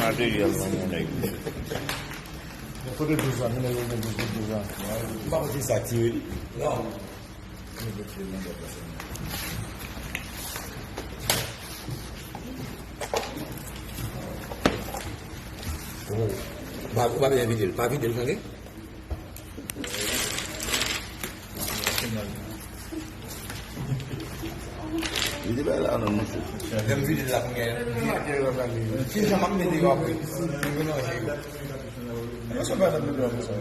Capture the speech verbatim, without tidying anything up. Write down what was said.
Materyèl nan moun nèg. Kote douz la? Menm yo gen douz, douz la. M pa konn ki sa tire li. Non. Ou pa, ou pa bezwen vide l. Pa vide l, tande? Vide bay la non, monchè. Lè m vide la kounye a. Ki jan m ap mete yo apre? Yo se pa nan mete yo apre sa.